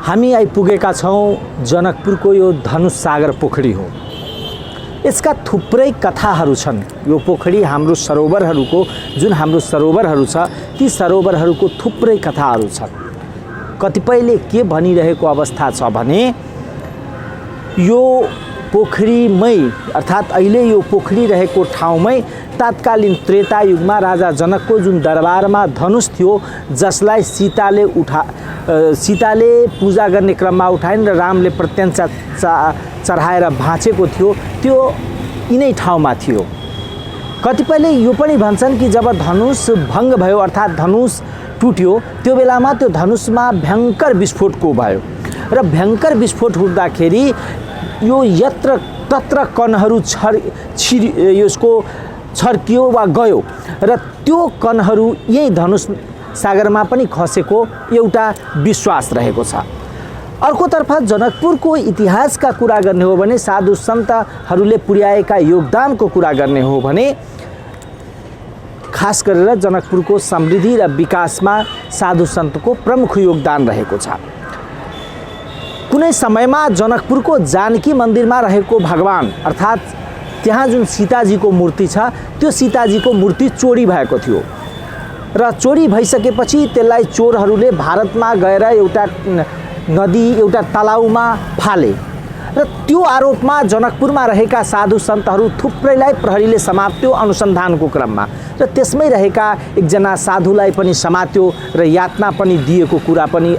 हामी आइपुगेका छौं जनकपुरको यो धनुष सागर पोखरी हो। यसका थुप्रै कथाहरू छन्। यो पोखरी हाम्रो सरोवरहरूको जुन हाम्रो सरोवरहरू छ ती सरोवरहरूको थुप्रै कथाहरू छन्। कतिपयले के भनिरहेको अवस्था छ भने यो पोखरीमै अर्थात् अहिले यो पोखरी रहेको ठाउँमै तत्कालीन त्रेता युगमा राजा जनकको जुन दरबारमा धनुष थियो जसलाई सीताले पूजा गर्ने क्रममा उठाइन् र रामले प्रत्यञ्चा चढाएर भाँचेको थियो, त्यो यिनै ठाउँमा थियो। कतिपयले यो पनि भन्छन् कि जब धनुष भङ्ग भयो अर्थात् धनुष टुट्यो त्यो बेलामा त्यो धनुषमा भयङ्कर विस्फोटको भयो र भयङ्कर विस्फोट हुँदाखेरि यो यत्र तत्र कणहरू यसको छर्कियो वा गयो र त्यो कणहरू यही धनुष सागरमा पनि खसेको एउटा विश्वास रहेको छ। अर्कोतर्फ जनकपुरको इतिहासका कुरा गर्ने हो भने साधु सन्तहरूले पुर्याएका योगदानको कुरा गर्ने हो भने खास गरेर जनकपुरको समृद्धि र विकासमा साधु सन्तको प्रमुख योगदान रहेको छ। कुनै समयमा जनकपुरको जानकी मन्दिरमा रहेको भगवान अर्थात् त्यहाँ जुन सीताजीको मूर्ति छ त्यो सीताजीको मूर्ति चोरी भएको थियो र चोरी भइसकेपछि त्यसलाई चोरहरूले भारतमा गएर एउटा नदी एउटा तलाउमा फाले र त्यो आरोपमा जनकपुरमा रहेका साधु सन्तहरू थुप्रैलाई प्रहरीले समात्यो अनुसन्धानको क्रममा र त्यसमै रहेका एकजना साधुलाई पनि समात्यो र यातना पनि दिएको कुरा पनि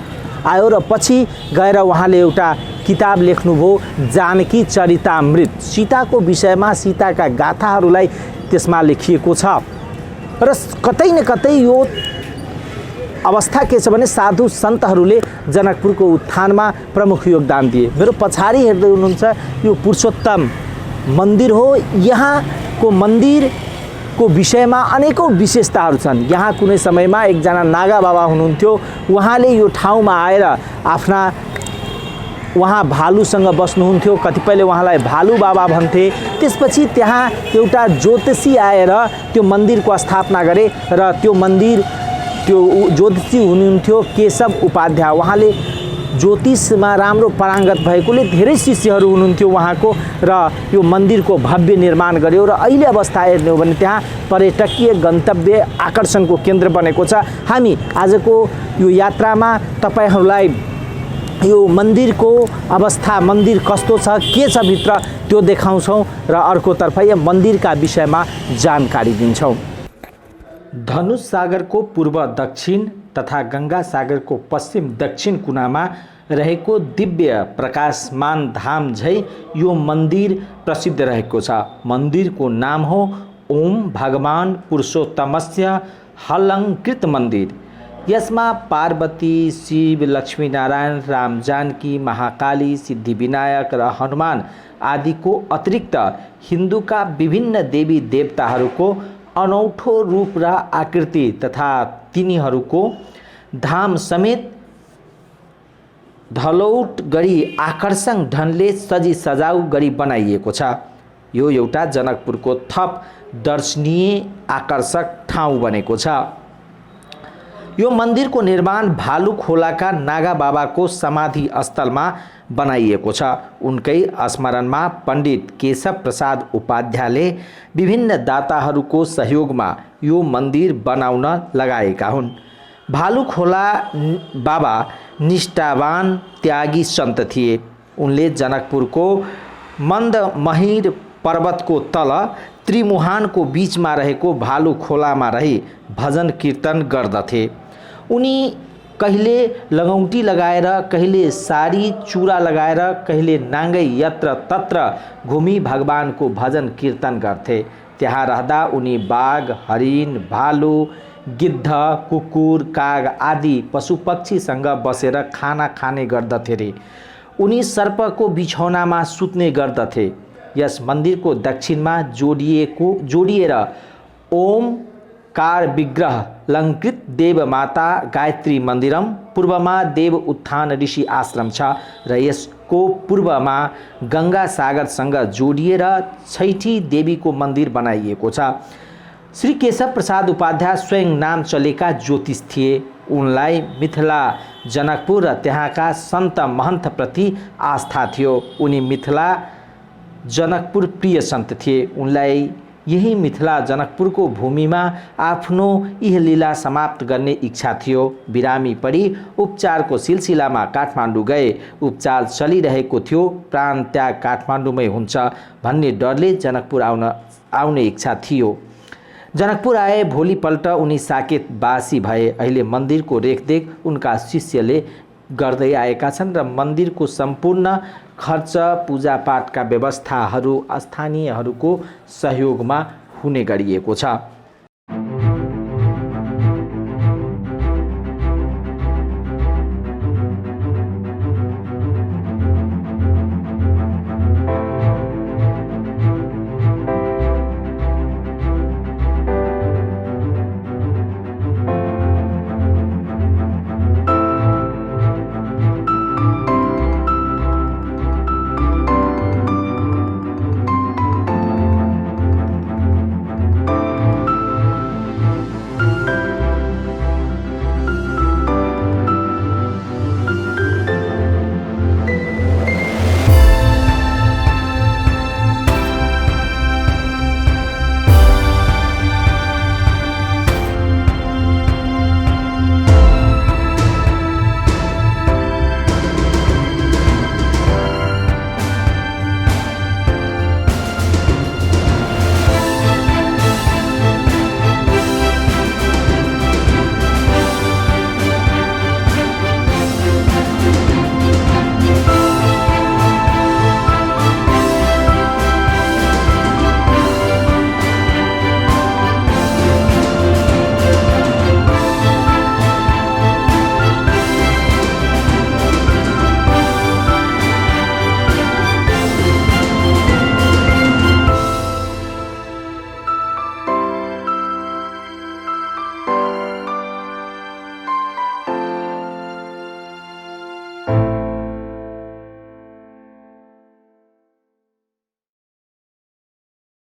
आयो र पछि गएर उहाँले एउटा किताब लेख्नुभयो जानकी चरितामृत। सीताको विषयमा सीताका गाथाहरूलाई त्यसमा लेखिएको छ र कतै न कतै यो अवस्था के छ भने साधु सन्तहरूले जनकपुरको उत्थानमा प्रमुख योगदान दिए। मेरो पछाडि हेर्दै हुनुहुन्छ यो पुरुषोत्तम मन्दिर हो। यहाँको मन्दिरको विषयमा अनेकौं विशेषताहरू छन्। यहाँ कुनै समयमा एकजना नागा बाबा हुनुहुन्थ्यो, उहाँले यो ठाउँमा आएर उहाँ भालुसँग बस्नुहुन्थ्यो, कतिपयले उहाँलाई भालु बाबा भन्थे। त्यसपछि त्यहाँ एउटा ज्योतिषी आएर त्यो मन्दिरको स्थापना गरे र त्यो ज्योतिषी हुनुहुन्थ्यो केशव उपाध्याय। उहाँले ज्योतिषमा राम्रो पारङ्गत भएकोले धेरै शिष्यहरू हुनुहुन्थ्यो उहाँको र यो मन्दिरको भव्य निर्माण गर्यो र अहिले अवस्था हेर्ने हो भने त्यहाँ पर्यटकीय गन्तव्य आकर्षणको केन्द्र बनेको छ। हामी आजको यो यात्रामा तपाईहरूलाई यो मन्दिरको अवस्था, मन्दिर कस्तो छ, के छ भित्र त्यो देखाउँछौँ र अर्कोतर्फ यो मन्दिरका विषयमा जानकारी दिन्छौँ। धनुष सागरको पूर्व दक्षिण तथा गङ्गा सागरको पश्चिम दक्षिण कुनामा रहेको दिव्य प्रकाशमान धाम झै यो मन्दिर प्रसिद्ध रहेको छ। मन्दिरको नाम हो ओम भगवान पुरुषोत्तमस्य हलङ्कृत मन्दिर। यसमा पार्वती, शिव, लक्ष्मीनारायण, राम जानकी, महाकाली, सिद्धिविनायक र हनुमान आदिको अतिरिक्त हिन्दूका विभिन्न देवी देवताहरूको अनौठो रूप र आकृति तथा तिनीहरूको धाम समेत ढलौट गरी आकर्षक ढङ्गले सजी सजाउ गरी बनाइएको छ। यो एउटा जनकपुरको थप दर्शनीय आकर्षक ठाउँ बनेको छ। यो मन्दिरको निर्माण भालु खोलाका नागा बाबाको समाधि स्थलमा बनाइएको छ। उनकै स्मरणमा पण्डित केशव प्रसाद उपाध्यायले विभिन्न दाताहरूको सहयोगमा यो मन्दिर बनाउन लगाएका हुन्। भालु खोला बाबा निष्ठावान त्यागी सन्त थिए। उनले जनकपुरको मन्दमहिर पर्वतको तल त्रिमुहानको बीचमा रहेको भालु खोलामा रही भजन कीर्तन गर्दथे। उनी कहिले लगौटी लगाएर, कहिले साडी चुरा लगाएर, कहिले नाङ्गै यत्र तत्र घुमी भगवानको भजन कीर्तन गर्थे। त्यहाँ रहँदा उनी बाघ, हरिण, भालु, गिद्ध, कुकुर, काग आदि पशुपक्षीसँग बसेर खाना खाने गर्दथे रे। उनी सर्पको बिछौनामा सुत्ने गर्दथे। यस मन्दिरको दक्षिणमा जोडिएर ओमकार विग्रह लङ्कृत देवमाता गायत्री मन्दिरम, पूर्वमा देव उत्थान ऋषि आश्रम छ र यसको पूर्वमा गङ्गा सागरसँग जोडिएर छैठी देवीको मन्दिर बनाइएको छ। श्री केशव प्रसाद उपाध्याय स्वयं नाम चलेका ज्योतिष थिए। उनलाई मिथिला जनकपुर र त्यहाँका सन्त महन्तप्रति आस्था थियो। उनी मिथिला जनकपुर प्रिय सन्त थिए। उनलाई यही मिथिला जनकपुरको भूमिमा आफ्नो इहलीला समाप्त गर्ने इच्छा थियो। बिरामी परी उपचारको सिलसिलामा काठमाडौँ गए। उपचार चलिरहेको थियो। प्राण त्याग काठमाडौँमै हुन्छ भन्ने डरले जनकपुर आउने इच्छा थियो। जनकपुर आए। भोलिपल्ट उनी साकेतवासी भए। अहिले मन्दिरको रेखदेख उनका शिष्यले गर्दै आएका छन् र मन्दिरको सम्पूर्ण खर्च पूजापाठका व्यवस्थाहरू स्थानीयहरूको सहयोगमा हुने गरिएको छ।